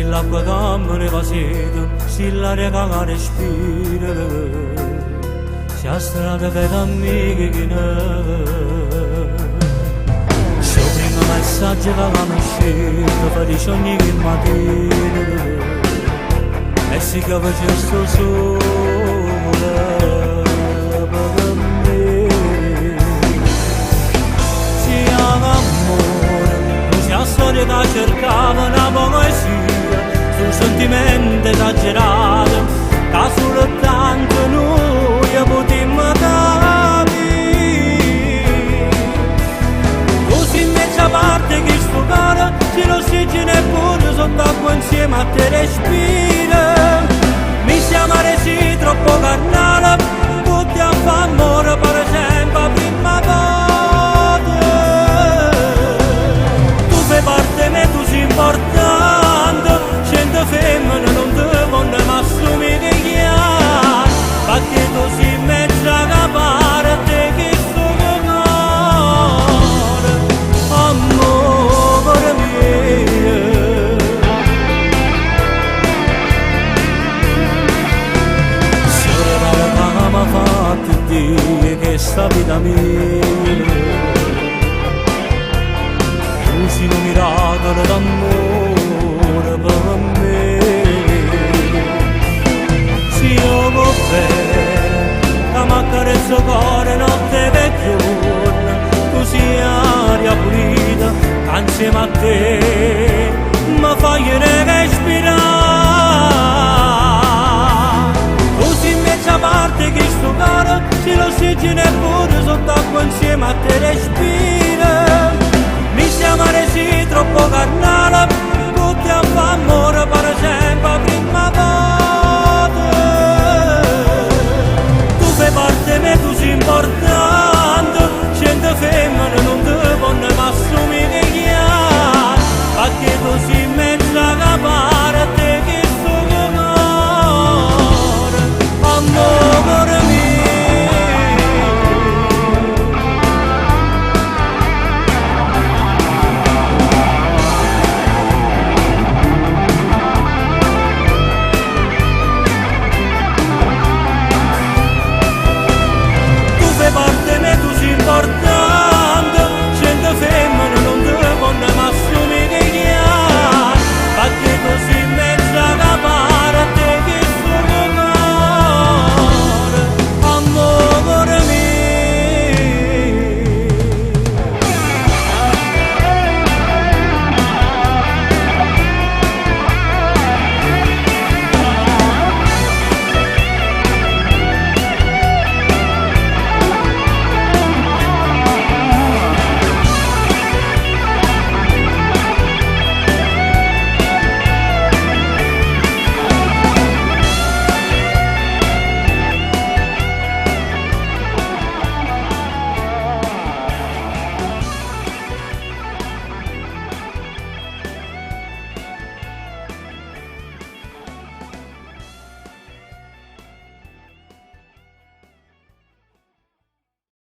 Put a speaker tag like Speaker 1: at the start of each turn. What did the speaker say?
Speaker 1: l'acqua che me leva sete, si l'aria che respiro, si 'a strada che cammino. Si 'o primmo messaggio che me sceta, felice ogni mattina. E si che c'è sto sole per me. Si amore, tu sei la storia che cercavo una poesia, su sentimento esagerato, che soltanto noi potremmo capire. Tu sei in mezza parte che sto cuore, se l'ossigeno è pure sott'acqua insieme a te respira. Mi chiamare sì troppo carnale, tutti a fare amore per esempio a prima volta. Tu fai parte me, tu sei importante, cento femmine non ti vanno ma assomigliare, perché tu sei mezza capare che sto cuore, amore mio. Se regalo che m'ha fatto Dio che sta vita mia, tu sei un miracolo d'amore per me. Se io vo bene, che m'accarezza il cuore notte e giorno, tu sei aria pulita, che insieme a te mi fai respirare. Tu sei in mezza parte che sto cuore, se l'ossigeno è pure sott'acqua insieme a te respira. Mi chiamare sì troppo carnale, tutti a fare amore.